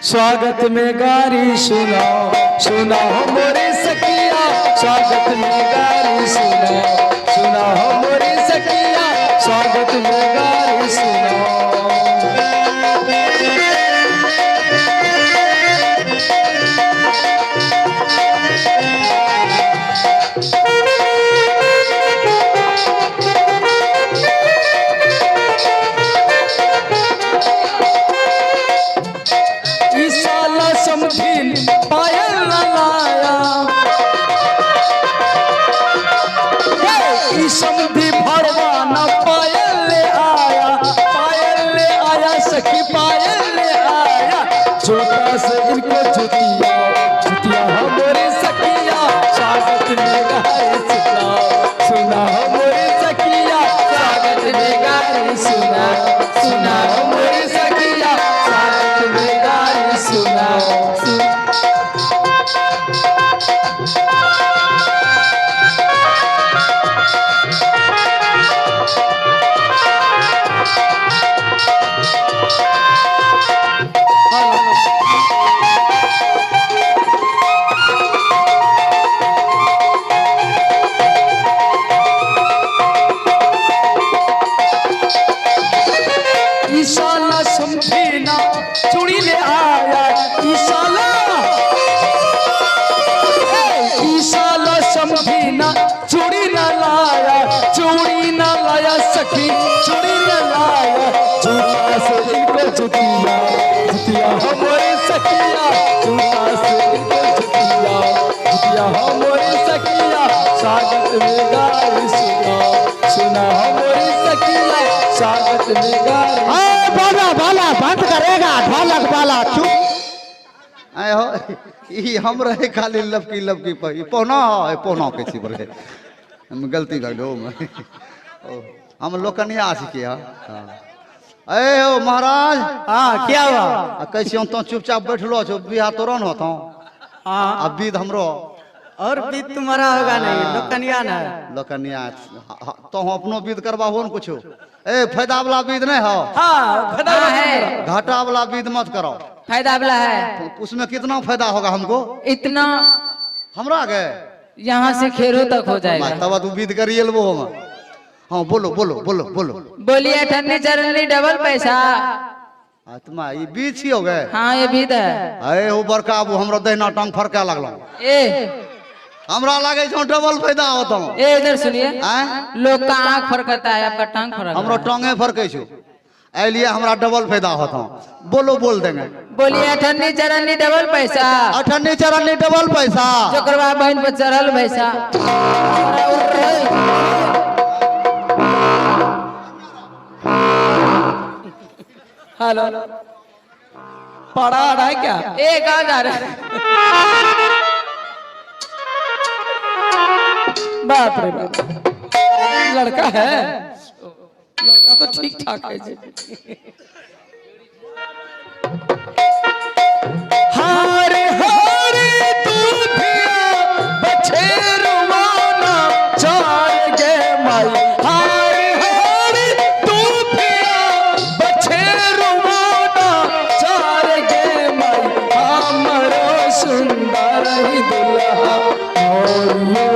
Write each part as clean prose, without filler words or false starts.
स्वागत में गारी सुनाओ, सुनाओ मोरे सखिया, स्वागत में गारी सुनाओ, सुनाओ मोरे सखिया, स्वागत में गारी सुनाओ। ईसाला समझीन पायल न लाया, हे, ई समधी भरवा न पायल ले आया, पायल ले आया सखी पायल ले आया, छोटा से इनको जुतिया, जुतिया मोरे सखिया, स्वागत में गारी सुनाओ, सुनाओ मोरे सखिया, स्वागत में गारी सुनाओ, सुनाओ मोरे सखिया, स्वागत में गारी सुनाओ। ईशाला समझीना चूड़ी ले आया, ईशाला हे, ईशाला समझीना चूड़ी न लाया, चूड़ी न लाया सखी चूड़ी न लाया, झूठा से इनको जुतिया, जुतिया हमारे सखिया, झूठा से इनको जुतिया, जुतिया हमारे सखिया, स्वागत में गारी सुनाओ, सुना हमारे सखिया, स्वागत में गारी। ए, बाला बाला बंद करेगा ढोलक बाला चुप। आय हो, ई हम रहे खाली लपकी लपकी पर। ई पौना है, पौना के छी बोले, हम गलती भऽ गेलो। ओ, हम लोकनिया छी हाँ। ए हो महाराज। हाँ, क्या हुआ? आ कैसे हम तो चुपचाप बैठलो छो, बियाह तोरो न होतो? हाँ। आ विध हमरो। और विध तुम्हारा होगा नहीं, लोकनिया ना है। लोकनिया तो हम अपनो विध करबाहो न कुछो। ए फायदा वाला विध नहीं हो। हाँ, फायदा हाँ, वाला है। घाटा वाला विध मत करो। फायदा वाला है। उसमें कितना फायदा होगा हमको? इतना। हमरा के यहाँ से खेरो तक हो जाएगा। तब तू विध करिए लेबो हम। हाँ बोलो बोलो बोलो बोलो। बोलिए अठन्नी चरन्नी डबल पैसा। आत्मा ये बीच ही हो गए। हाँ ये विध है। अरे हो बड़का आबू हमरा दहिना टांग फरका लगलो। ए हमरा लागे छौ डबल फायदा होतो। ए इधर सुनिए। आँय? लोग का आँख फरकता है, आपका टांग फरक। हमरो टांगे फरकै छौ, एहि लिए हमरा डबल फायदा होतो। बोलो बोल देंगे। बोलिए अठन्नी चरन्नी डबल पैसा। अठन्नी चरन्नी डबल पैसा। जोकरवा बहन पर चढ़ल भैसा। हेलो पड़ा आ रहा है क्या? ए कहाँ जा रहा है? बाप रे बाप, लड़का है, लड़का तो ठीक ठाक है जी। हारे हारे दूधिया बछेरवाना चार गे माई, हारे हारे दूधिया बछेरवाना चार गे माई, हमरो सुंदर ही दुल्हा मोरियो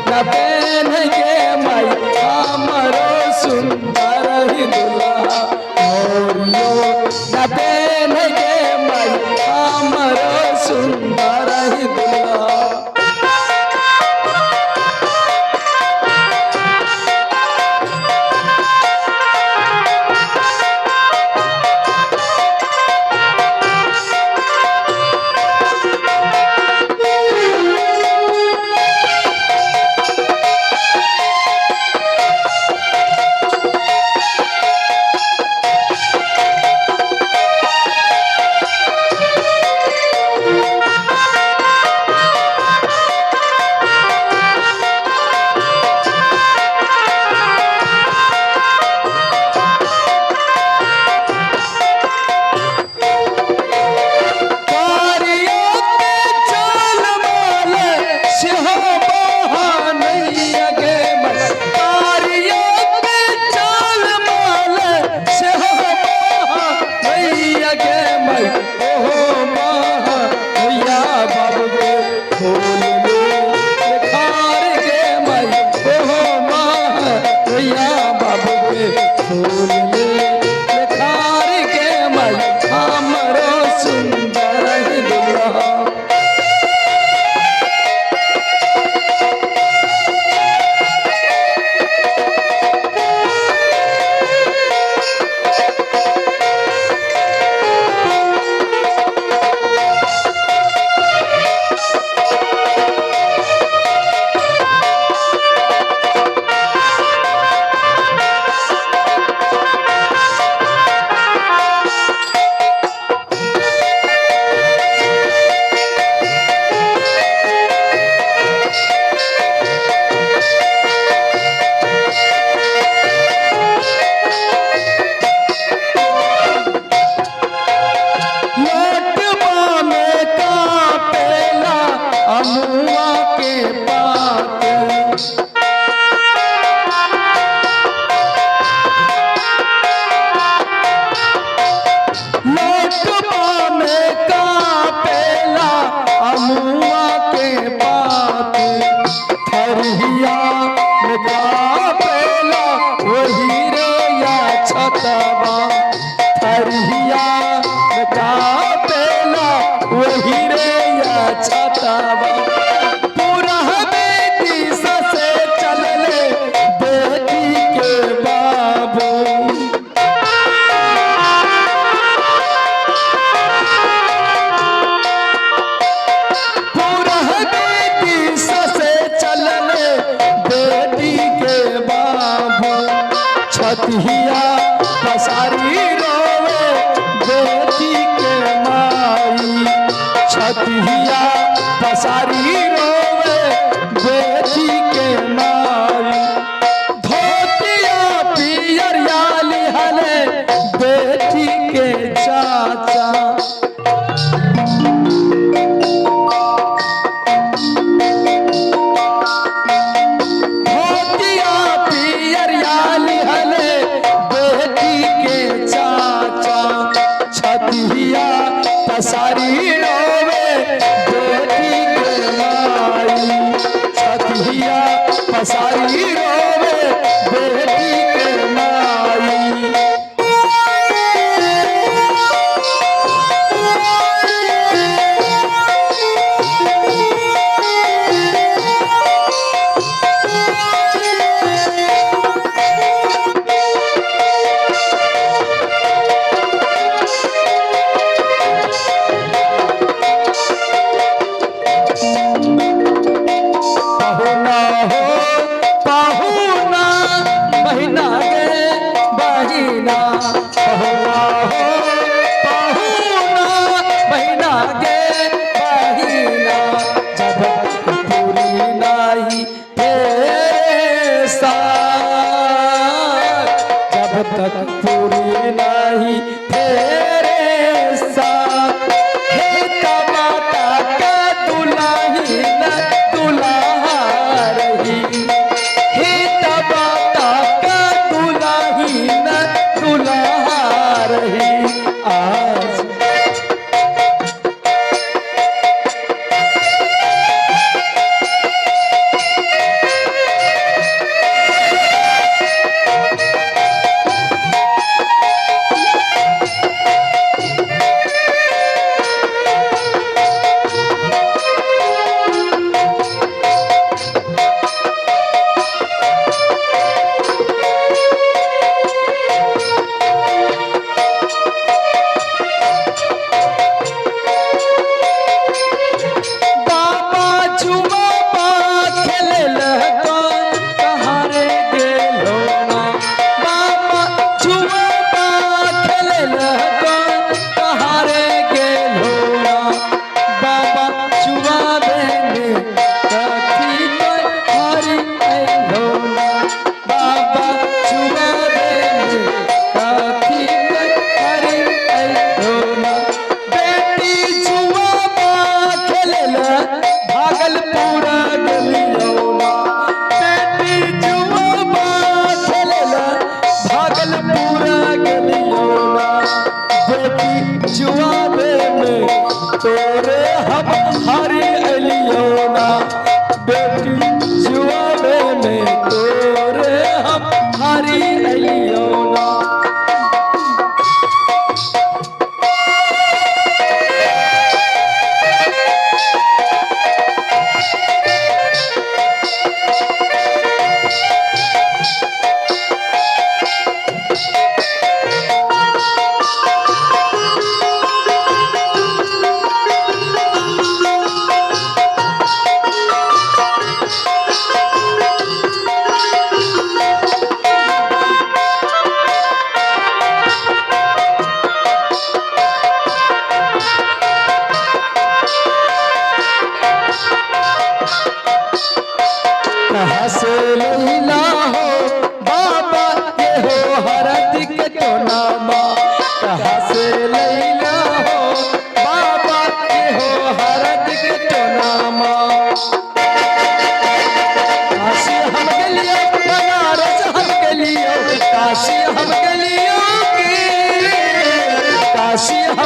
न पहन गे माई, हमरो सुंदर ही दुल्हा मोरियो। अमुआ के पात। लोटवा में का पेला अमुआ के पात, थरिया में का पेला वही रे या छतवा, थरिया में का पेला वही रे या छतवा। पूरा बेटी ससे चलले बेटी के बाबू। पूरा बेटी ससे चलने बेटी के बाबू, छतिया पसारी रोवे बेटी के माई, छतिया पसारी रोवे बेटी के माई। धोतिया पियरिया लिहले बेटी के चाचा। धोतिया पियरिया लिहले बेटी के चाचा, छतिया पसारी रोवे बेटी के माई, छतिया पसारी रोवे बेटी के माई। पाहुना हो पाहुना बहिना गे बहिना, पाहुना हो पाहुना बहिना गे बहिना, जब पूरी नाही तेरे साथ, जब तक पूरी नहीं तेरे साथ। हे तमाता का दुल्ही न दुल्हा रही, हे तमाता का दुल्ही न दुल्हा रही। आज बाबा जुमा खेले कहाँ रे गेलो ना, बाबा जुमा खेले कहाँ रे गेलो ना, बाबा जुआ देने कथी पर हरी अइलो ना, बाबा जुआ देने कथी पर हरी अइलो ना। बेटी जुआ खेले भागलपुर गेलियो ना, बेटी जुआ खेले भागलपुर गेलियो ना, बेटी जुआबे में तोरे हम हारी अलियो ना, बेटी जुआबे में तोरे हम हारी अलियो ना।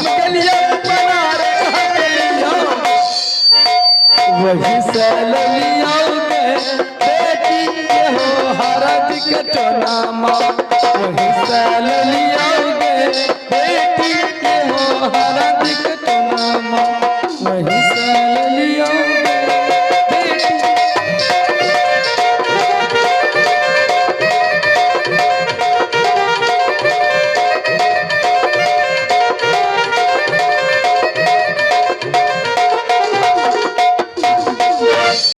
हम गेलियो बनारस, हम गेलियो वही से ले लियो गे बेटी के हो हरद के टोनामा। वही से ले लियो गे बेटी के हो हरद के टोनामा। वही